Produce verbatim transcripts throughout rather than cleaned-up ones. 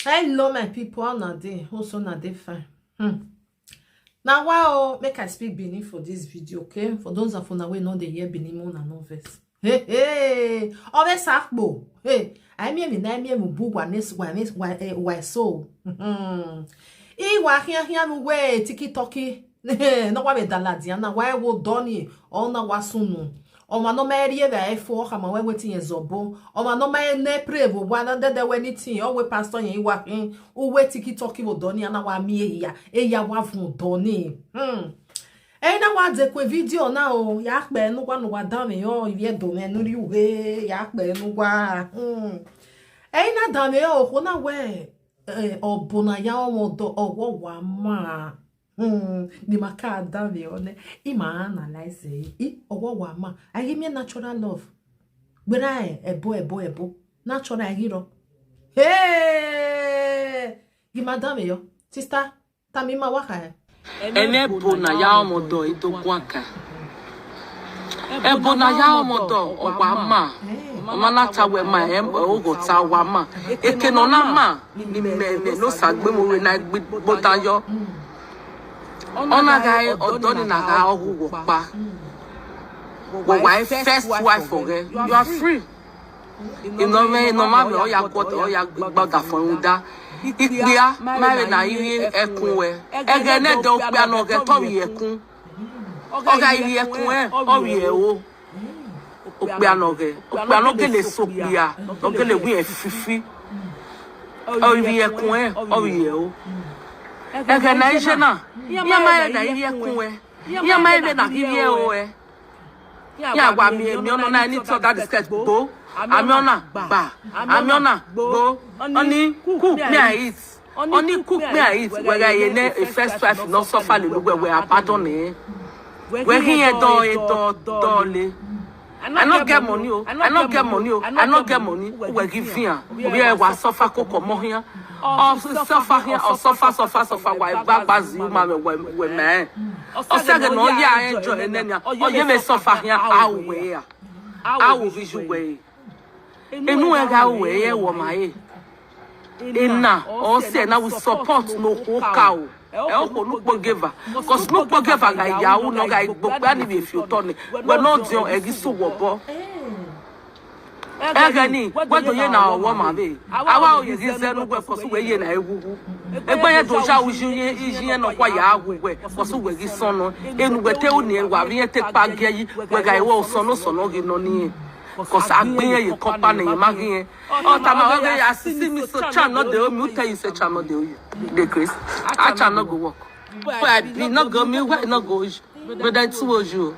Hello, my people. How una dey? Hope say una dey fine. Hmm. Now, wow, make I speak Benin for this video, okay? For those of una wey no dey hear Benin, una no vex. Hey, hey, ọvbẹ sakpo. Hey, I mean, I mean, bu wa nes, wa nes, wa, eh, wa so. Hmm. I wa khian khian nu we tiki toki. Ne wa vbe da ladian na, wa wo dọ ni, ọ na wa sunu. Ọmwa ne ọ ma rrie vbe ẹfo, ọ khama wẹ wetin yẹn zọbọ. Ọmwa ne ọ ma ne pray vbe owa na dẹdẹ wẹ ni tin, ọ wẹ pastor yẹn i wa khin, u wẹ tiki toki vbe odọ ni, a na wa miẹn eya, eya wa vun odọ ni. Hmm. Ẹre na wa dekue video na o, ya kpẹ ne uwa ne uwa danmwehọ, ivbi Ẹdo mwẹ ne u rhie ughe, ya kpẹ ne uwa. Hmm. Ẹre na danmwehọ, okhuo na wẹ, eh, ọbo ne a ya ọmwa ọdọ, ọwọwa ma. Hmm, ne ima ka danmwehọ nẹ, ima analyze ẹre. I, ọwọwa ma, a i ghi miẹn natural love. Gberra ẹbo, ẹbo, ẹbo. Natural ghi rrọọ. Hey! Ghi ma danmwehọ. Sister, tama ima wa kha. Ẹmwẹ ẹbo ne a ya ọmwa ọdọ i do guan kan. Ẹbo ne a ya ọmwa ọdọ, ọ wa ma. Ọ ma na ta wẹ ma, ẹ, oghọ ta, ọ wa ma. Eke ne ọ na ma, ni mẹ, mẹ ne Osagbe mu vbe na gbe igbodan yọ. Ọ na gha re ọdọ ni na gha ọghe uwẹ ọkpa. Wẹ wa re first wife ọghẹ. You are free. Inọmwẹ, inọmwẹ amẹ, ọ ya guọdọ, ọ ya gba ọdafọn rhunmwuda. Ikpia ma vbe na rhie ẹkun wẹ. Ẹghẹ nẹdẹ okpia ne ọ ghẹ te ọ rhie ẹkun. Ọ gha rhie ẹkun ẹn, ọ rhie ẹro. Okpia ne ọ ghẹ, okpia ne ọ gele sẹ okpia, ne ọ gele wẹ irẹn fifi. Ọ rhie ẹkun ẹn, ọ rhie ẹro. Ẹghẹ ne a i ye na, iran ma rẹn na rhie ẹkun wẹ. Iran ma rẹn na rhie ẹro wẹ. Iran wa miẹn, miẹn ọnọna ni tọ that is skirt gbo. Amiọna gba. Amiọna gbo. Ọni cook me and eat. Ọni cook me and eat. Wẹ gha ye ne first wife ne ọ suffer lele uwẹ, wẹ abandon nẹ. Wẹ ghi rẹn dọ, e dọ, dọ le. I no get money o. I no get money o. I no get money. Wẹ ghi vian. Wẹ wa suffer koko ọmọ khian. Ọ suffer khian, ọ suffer, suffer, suffer. Wa gba gba zi uma wẹ, wẹ, wẹ mẹ. Ọ sẹ ghe ne ọ ya enjoy enẹ nia. Ọ ye vbe suffer khian, a ru wẹ ya. A ru vbe ju wẹ. Enu ẹre gha ru wẹ, ẹ wọ ma re. Ena, ọ sẹ na we support ne okhuo ka o. Ẹ okhuo ne ukpogeva. Cause ne ukpogeva gha ya ru ne ọ gha gbe okpia ni vbe fi otọ nẹ. Wẹ ne ọ diọn, ẹ ghi sẹ uwẹ obọ. Ẹghẹ ni, wẹ do ye na ọwọ ma vbe. Awa o ye ghi zẹ ne uwẹ, cause uwẹ ye na eghughu. Egbe yẹn do ya uyi, iye nọ kua ya wu wẹ, cause uwẹ ghi sọn nọ. Enu wẹ te ru ni, wa vbe irẹn te kpa gie yi, wẹ gha ru osọn ne osọn nọ ghi nọ ni. Cause a gbe irẹn ye company, ma ghi irẹn. Ọ tama wẹ ghe, I see Mister Chan no dey owe me, who tell you say Chan no dey owe you? Dey craze. I Chan no go work. Why I be no go me, why no go owe you? Brother, it too owe you.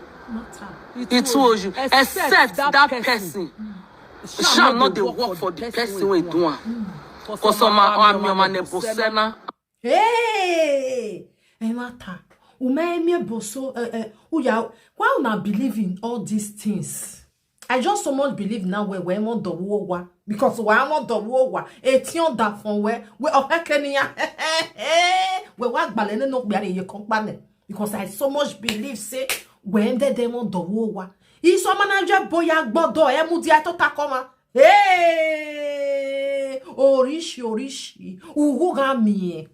It too owe you. Except that person. Chan no dey work for the person wey do am. Cause ọma, ọma, ọma ne bo sẹ na. Hey! Ẹ ma ta. U ma miẹn bo so, eh, eh, u ya, why una believe in all these things? I just so much believe now wẹ, wẹ mọ dọ vbe owa. Because wa mọ dọ vbe owa. Etiẹn ọdafọn wẹ, wẹ, ọ khẹke ne iran. Wẹ wa gbalẹ nene okpia rhie ye company. Because I so much believe say, wẹ dẹdẹ mọ dọ vbe owa. Isọ ma na je bo ya gbọdọ, ẹ mudia tota kọmwa. Hey! Orhishi, orhishi. Ughu gha miẹn.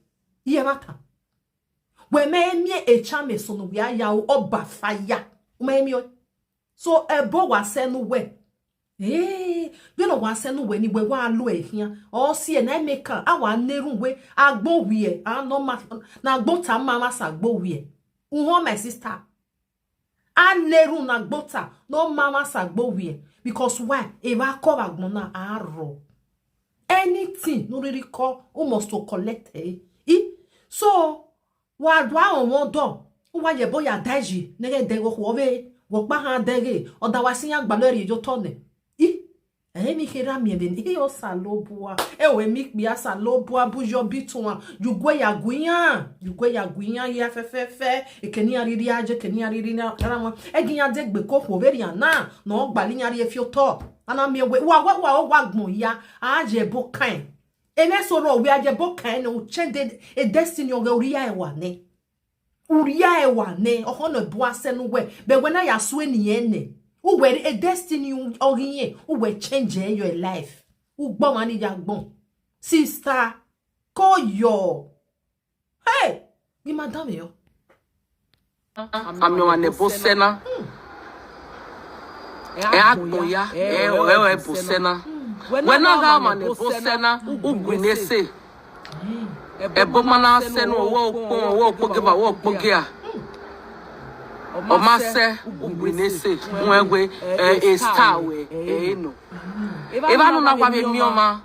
Iye ẹmwata. Wẹ mẹ miẹn echan mẹ sunu wẹ a ya ru ọba fire. U ma miẹn ọẹn. So, ẹbo wa sẹ ne uwẹ. Eh, vbene ọ wa sẹ ne uwẹ ni, wẹ wa lo ẹ khian. Ọ si ẹ na, ẹ mẹ kan, a wa na erhunmwu wẹ, agbọn wiẹ, a nọ ma, ne agbọn ta ma mwa sa agbọn wiẹ. Uhọn, my sister. A na erhunmwu ne agbọn ta, ne ọ ma mwa sa agbọn wiẹ. Because why? Evba kọ vbe agbọn na, a rrọọ. Anything ne u rhirhi kọ, u must to collect ẹre. I? So, wa do a rọnmwẹ ọdọ, u wa ye ẹbọ ya da ẹe yi, ne ghẹ dẹghe okhuo vbe, wẹ ọkpa han dẹghe, ọ da wa si iran gbalọ rhie ye otọ nẹ. I? Ẹ, emwi kherha miẹn vbe ne, I, Osanobua. Ẹ o, emwi ikpia Osanobua bu yọ bi tuan, ye ugue ya gu iran, ye ugue ya gu iran hia fẹfẹfẹ, eke ne iran rhirhi a je, eke ne iran rhirhi na ra wan. Ẹghẹ iran de gbe ke okhuo vberriọ na, ne ọ gbalọ iran rhie fi otọ. A na miẹn wẹ, wa, wa, wa, wa gbọn hia, a ye ẹbọ kan. Emwi eso rrọọ, wẹ a ye ẹbọ kan nẹ, u change the, a destiny ọghe, u rhie ẹre wa nẹ. U rhie ẹre wa nẹ, ọkhọ nọ bua sẹ ne uwẹ, but wẹ na ya sue ne irẹn nẹ. Uwẹ a destiny ọghe irẹn, uwẹ change ẹre your life. U gbe ọmwa ni ya gbọn. Sister, Koyo. Hey, ghi ma danmwehọ. Amẹ ọmwa ne ẹbo sẹ na. Ẹ agbọn ya, ẹ ọrẹ ẹbo sẹ na. Wẹ na gha ọmwa ne ẹbo sẹ na, u gui ne ese. Ẹbo ma na sẹ nu, ọwọ okpọn, ọwọ okpogieva, ọwọ okpogia. Ọ ma sẹ, u gui ne ese. Wẹ wẹ, ẹ, esta wẹ, ẹ, enọ. Evba nọ na wa vbe miẹn ọmwa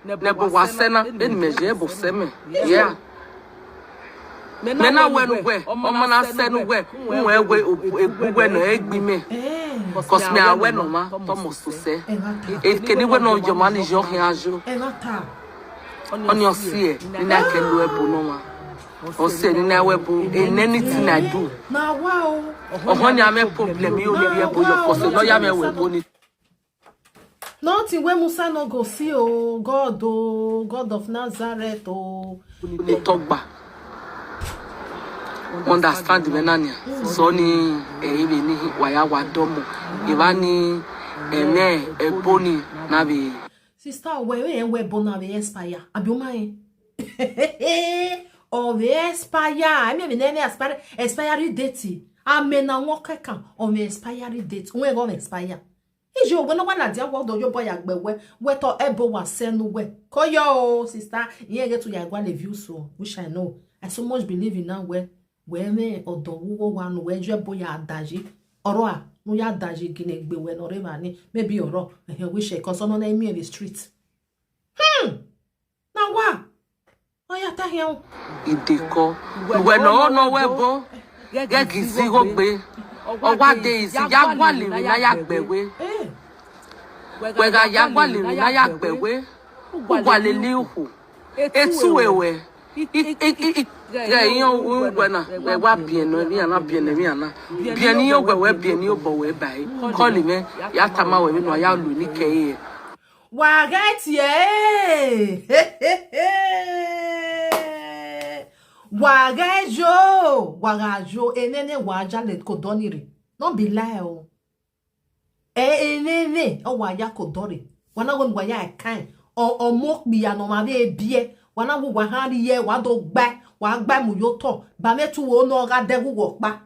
ne ẹbo wa sẹ na, vbene imẹ ye ẹbo sẹ mẹ. Yeah. Mẹ na wẹ ne uwẹ, ọmọ na sẹ ne uwẹ, u wẹ wẹ egbe uwẹ nọ egbe imẹ. Cause mẹ a wẹ ne ọmwa, tọ mọ sosẹ. Ekene wẹ ne ọ yọ ọmwa ni yọ khian ayo. Ọni ọ siẹ, ne na kẹ lo ẹbo ne ọmwa. Ọ siẹ, ne na wẹ ẹbo, in anything I do. Ọhọ ni a mwẹ problem, yo ni rhie ẹbo yọ, cause ne ọ ya mwẹ wẹ ẹbo ni. Nothing wey Musa no go see o, God o, God of Nazareth o. Ni tọgba. Understand mwẹ na nia. So ni, eh, ivbe ni wa ya wa dọmọ. Evba ni, eh, mẹ, eh, ẹbo ni na vbe. Sister, wẹ vbe rẹn wẹ ẹbo na vbe expire. Abi ọ ma rẹn? Ọ vbe expire. Ẹmẹ vbe nẹ expire, expiry date. Amẹ na wọn kẹkan, ọ vbe expiry date. Wẹ ẹghẹ ọ vbe expire. Iye owẹ ne ọ wa ladian wẹ, ọ do ye obọ ya gbe wẹ, wẹ tọ ẹbo wa sẹ ne uwẹ. Koyo o, sister, irẹn ghẹ tu ya gualọ views o, which I know. I so much believe in na wẹ, wẹ mwẹ ọdọ vbe uwu owa ne uwẹ ye ẹbo ya dayi. Ọrọre, ne u ya dayi gine egbe wẹ ne ọ rre evba ni, maybe ọrọre, ẹhẹn, which, eh, cause ọ nọ na imiẹn vbe street. Hmm. Na wa, ọ ya ta khian o. Idekọ, uwẹ ne ọ nọ wẹ ẹbo, ghẹ ghi zẹ igho gbe. Ọ wa de izi ya gualọ emwi ne a ya gbe wẹ. Eh. Wẹ gha ya gualọ emwi ne a ya gbe wẹ, u gualọ eli uhu. Etu wẹ wẹ, ghẹ iyan uwẹ na, wẹ wa biẹn nọ emwi ana, biẹn emwi ana. Biẹn ni wẹ wẹ, biẹn ni obọ wẹ ba e. Kọli mwẹ, ya tama wẹ vbene a ya lu eni kẹre. Wa ghẹ tie ẹre. Wa ghẹ yo, wa gha yo, enene wa ya le ke odọ ni rre. No be lie o. Ẹ, enene, ọ wa ya ke odọ rre. Wa na wẹ ne uwa ya kan. Ọ, ọ mu okpia ne ọmwa vbe biẹ. Wa na wẹ uwa han rrie, wa do gbae, wa gbae mu ye otọ. Ba mwẹ tu wo ne ọ gha dẹghe uwa ọkpa.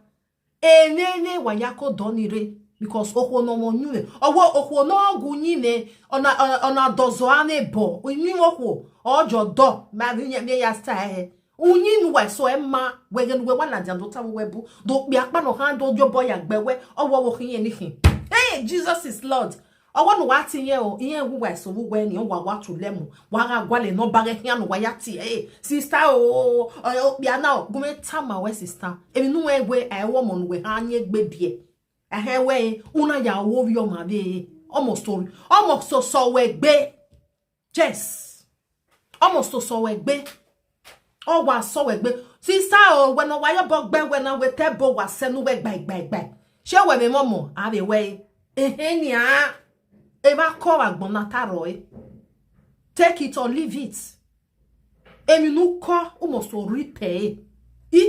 Enene wa ya ke odọ ni rre, because okhuo ne ọ mwẹ uyinmwẹ, ọ wẹ okhuo ne ọ gu uyinmwẹ, ọ na, ọ, ọ na dọzọ a mwẹ bọ, uyinmwẹ okhuo, ọ jọ dọ, ma vbe iyẹn vbe ya sta ẹre. Uyinmwẹ uwa eso ẹ ma, wẹ ghe ne uwẹ wa ladian do tama uwẹ bu, do kpia akpa ne ọ khan do ye obọ ya gbe wẹ, ọ wẹ ọvbokhan irẹn ni khin. Hey, Jesus is Lord. Ọ wẹ ne uwa tie irẹn o, irẹn wu uwa eso vbe uwẹ ni, ọ wa wa tu lẹ mu. Wa gha gualọ ne ọ ba ghẹ khian ne uwa ya tie ẹre. Sister o, ọ, okpia na o, gu mwẹ tama wẹ sister. Emwi ne uwẹ wẹ, ẹ wẹ ọmọ ne uwẹ ha yin egbe biẹ. Ẹhẹn wẹ, u na ya ru ovbi ọmwa vbe, ọmọ so, ọmọ so sọ wẹ gbe. Yes. Ọmọ so sọ wẹ gbe. Ọ wa sọ wẹ gbe. Sister o, wẹ ne ọ wa ye obọ gbe wẹ na wẹ te ẹbo wa sẹ ne uwẹ gbae, gbae, gbae. Ṣé wẹ vbe mwẹ ọmọ? A vbe wẹ, ehẹn nian. Evba kọ vbe agbọn na ta rrọọ. Take it or leave it. Emwi ne u kọ, u must reap ẹre. I,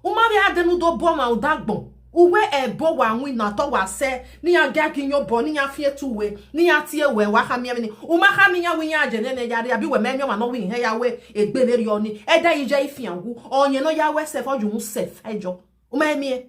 u ma vbe a dẹ ne u do bu ọmwa odẹ agbọn. Uwẹ ẹbo wa winna, te ọ wa sẹ, ne iran gia gi iyẹn obọ, ne iran fian etu ue, ne iran tie wẹ, wa khama iran vbene. U ma khama iran wẹ iran je nene ya rre, abi wẹ ma miẹn ọmwa ne ọ wẹ irẹn ya wẹ egbe vberriọ ni. Ẹdẹ i ye ifian wu, ọyẹn ne ọ ya wẹ sef, ọ ye uhunmwu sef, ẹjọ. U ma miẹn?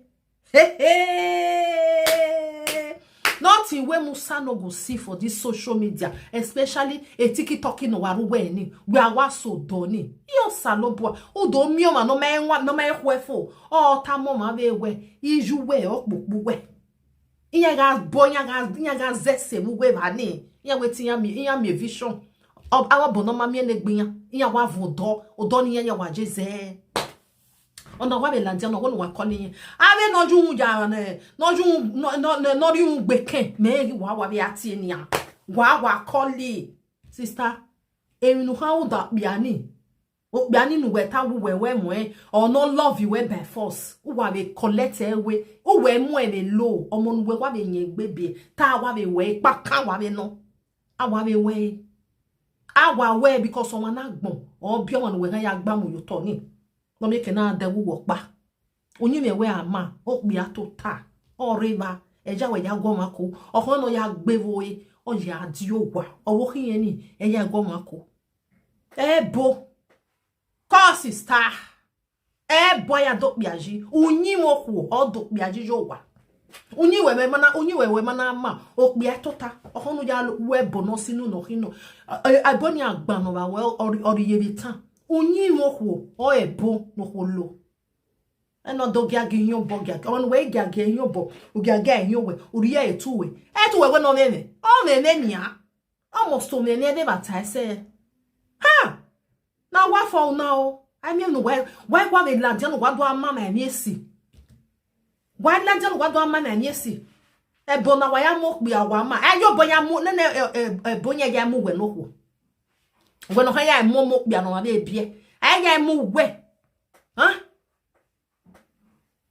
Nothing wey Musa no go see for this social media, especially e TikTok ne wa rre uwẹ ni, wẹ a wa sẹ odọ ni. Iyẹn Osanobua, u do miẹn ọmwa ne ọ ma ẹnwa, ne ọ ma ẹkhuẹ fo, ọ tama ọmwa vbe wẹ, iye uwẹ ọkpokpo uwẹ. Iran gha bọ, iran gha, iran gha zẹ ẹse vbe uwu evba ni, iran wẹ te iran miẹn, iran miẹn vision. Ọ, avbe obọ ne ọ ma miẹn ne egbe iran, iran wa vọn odọ, odọ ne iran ya wa je zẹ. Ọna wa vbe ladian, ọ wẹ ne uwa call irẹn. Avbe ne ọ ye uhunmwu ya ne, ne ọ ye uhunmwu, ne, ne, ne, ne ọ rhie uhunmwu gbe kẹn, mẹ i ghi wa, wa vbe a tie nian. Wa, wa call. Sister, emwi ne u kha ru da okpia ni, okpia ni ne uwẹ ta wẹ uwẹ wẹ muẹn, ọ ne ọ love uwẹ by force, uwa vbe collect ẹre wẹ, uwẹ mu ẹre vbe lo, ọmọ ne uwẹ wa vbe yin egbe biẹ, ta wa vbe wẹ, ekpa kan wa vbe nọ. A wa vbe wẹ, a wa wẹ, because ọmwa na agbọn, ọ biẹ ọmwa ne uwẹ gha ya gba mu ye otọ ni. Ne ọ miẹn ke na dẹ vbe uwu ọkpa. Uyinmwẹ wẹ a ma, okpia tota, ọ rre evba, ẹja wẹ ya gu ọmwa ko, ọkhọ ne ọ ya gbe vbe ore, ọ ya die owa, ọvbokhan irẹn ni, ẹ ya gu ọmwa ko. Ẹbo, Cause sister, ẹbọ ya do kpia yi, uyinmwẹ okhuo ọ do kpia yi ye owa. Uyinmwẹ wẹ ma na, uyinmwẹ wẹ ma na ma, okpia tota, ọkhọ ne u ya ru ẹbọ ne ọ si unu ne ọ khin nọ. Ẹ, ẹ, ẹbọ ni a gban nọ vbe wẹ ọ rri, ọ rri ye vbe tan. Uyinmwẹ okhuo, ọ ẹbọ ne okhuo lo. Ẹna ọ do giagia ihiẹn obọ giagia, ọmwa ne uwẹ i giagia ihiẹn obọ, u giagia ihiẹn owẹ, u rhie ẹre tu uwẹ. Ẹre tu uwẹ wẹ ne ọ mwẹ mwẹ, ọ mwẹ mwẹ nian. Almost ọ mwẹ mwẹ vbe evba ta ẹsẹ. Ha! Na wa fọ una o. A miẹn ne uwa, wa wa vbe ladian ne uwa do a ma ma emwi esi. Wa ladian ne uwa do a ma ma emwi esi. Ẹbọ na wa ya mu okpia wa ma. Ẹ ye obọ ya mu, nene, ẹ, ẹ, ẹbọ yan ya mu uwẹ ne okhuo. Uwẹ ne ọ kha ya mu ọmọ okpia ne ọ ma vbe biẹ. Ẹ ya mu uwẹ. Huh?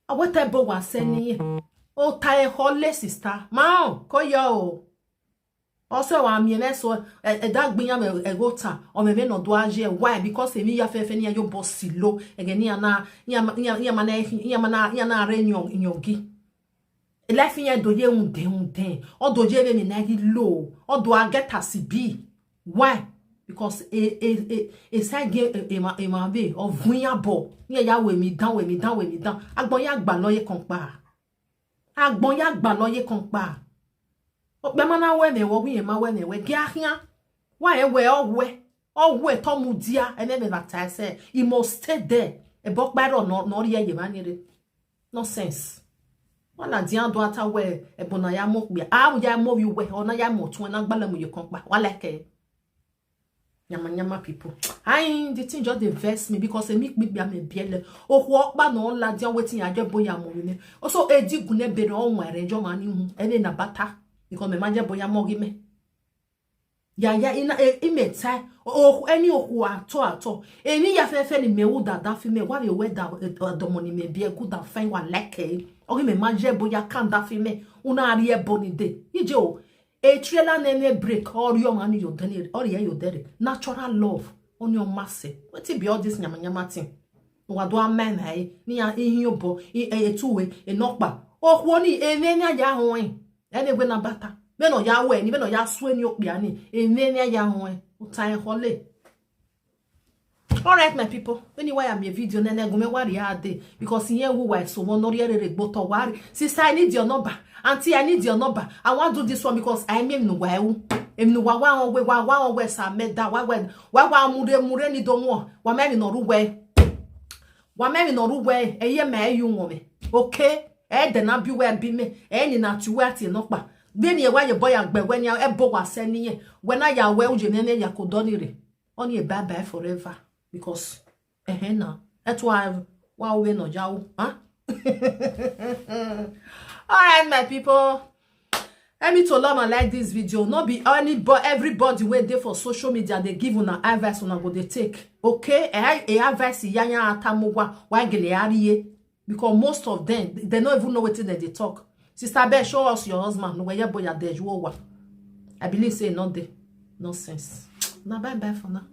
A wẹ te ẹbọ wa sẹ ne irẹn. Ota ẹkhọ le sister. Ma họn, ko yọ o. Ọsẹ wa miẹn mwẹ so, ẹ, ẹdẹ a gbe iran vbe ẹghẹ ota, ọ mwẹ vbene ọ do a ye, why? Because emwi hia fẹfẹ ne iran ye obọ si lo, ẹghẹ ne iran na, iran ma, iran, iran ma na, iran ma na, iran na rre yọn, yọn gi. Life iran do ye rhunmwuda, rhunmwuda, ọ do ye vbene na ghi lo, ọ do a get as e be. Why? Because e, e, e, e sa gie e, emwa, emwa vbe, ọ vuọn iran obọ, iran ya ru emwi dan, ru emwi dan, ru emwi dan. Agbọn ya gbalọ ye ekọnkpa. Agbọn ya gbalọ ye ekọnkpa. Okpia ma na wẹ mwẹ, wẹ ọ wẹ irẹn ma wẹ mwẹ, wẹ gie a khian. Wa rẹn wẹ ọ wẹ, ọ wẹ te ọ mudia, ẹmwẹ mwẹ vbe a ta ẹsẹ, he must stay there. Ẹbọ ọkpa ẹrọ ne ọ, ne ọ rhie ye emwa ni rre. Nonsense. Wa ladian do a ta wẹ ẹbọ na ya mu okpia, a ya mu ovbi uwẹ, ọ na ya mu ọtuẹn na gbalọ mu ye ekọnkpa. Wa like ẹre. Yamayama people. Ain, the thing just dey vex me because emwi ikpikpia mẹ biẹlẹ. Okhuo ọkpa ne ọ ladian wetin ya je ẹbọ ya mu vbe mwẹ. Also, edigun ne ebe rẹ ọ wan ẹre jọ ma ni hu. Ẹre na bata. Because mẹ ma je ẹbọ ya mu ọghe mẹ. Ya, ya, ina, e, imẹ ta, o, ẹni okhuo atọ atọ. Emwi hia fẹfẹ ne imẹ ru da dafi mẹ, wa vbe wẹ da, e, ọdọmọ ne imẹ biẹ good and fine, wa like ẹre. Ọghe mẹ ma je ẹbọ ya kan dafi mẹ, u na rri ẹbọ ni dee. Iye o, e trailer ne ne break, ọ rhie ọmwa ni ye odẹ ni, ọ rhie ye odẹ rre. Natural love, ọni ọ ma sẹ. Wetin be all this yamayama thing? Wa do a ma na ẹre, ne iran ihiẹn obọ, i, e, etu uwẹ, enọkpa. Okhuo ni, emwi ne a ya họn ẹn. Ẹi ne wẹ na bata. Vbene ọ ya ru ẹre ni, vbene ọ ya sue ni okpia ni, emwi ne a ya họn ẹn. Ota ẹn khọle. Alright, my people. Vbene wa ya miẹn video nene, gu mwẹ wa rhie a dee, because irẹn wu wa eso vbọ ne ọ rhie rere gbe otọ wa rre. Sister, I need your number. Auntie, I need your number. I wan do this one because I miẹn emwi ne uwa ru. Emwi ne uwa wa rẹn wẹ, wa, wa rẹn wẹ sa mẹ da, wa wẹ, wa, wa mu rre, mu rre ni do wọn. Wa ma emwi ne ọ ru wẹ. Wa ma emwi ne ọ ru wẹ, ẹ i ye ma ẹ i ye uwọnmwẹ. Okay? Ẹdẹ na bi uwẹ bi mẹ, ẹ ni na tie uwẹ a tie nọkpa. Vbene wa ye ẹbọ ya gbe wẹ ni, ẹbọ wa sẹ ne irẹn. Wẹ na ya wẹ uye mwẹ mwẹ ya ke odọ ni rre. Ọni bye bye forever. Because, ẹhẹn na, ẹtu a wa ru vbene ọ ya ru, huh? All right, my people. Help me to love and like this video. No be anybody, everybody wey dey for social media dey give una advice, una go dey take. Okay? E, e advice ya yan ata mo wa, wa gele a rhie. Because most of them, they no even know wetin dem dey talk. Sister Bell, show us your husband. No, where your boy are there, you are. I believe say no dey. Nonsense. Na bye bye for now.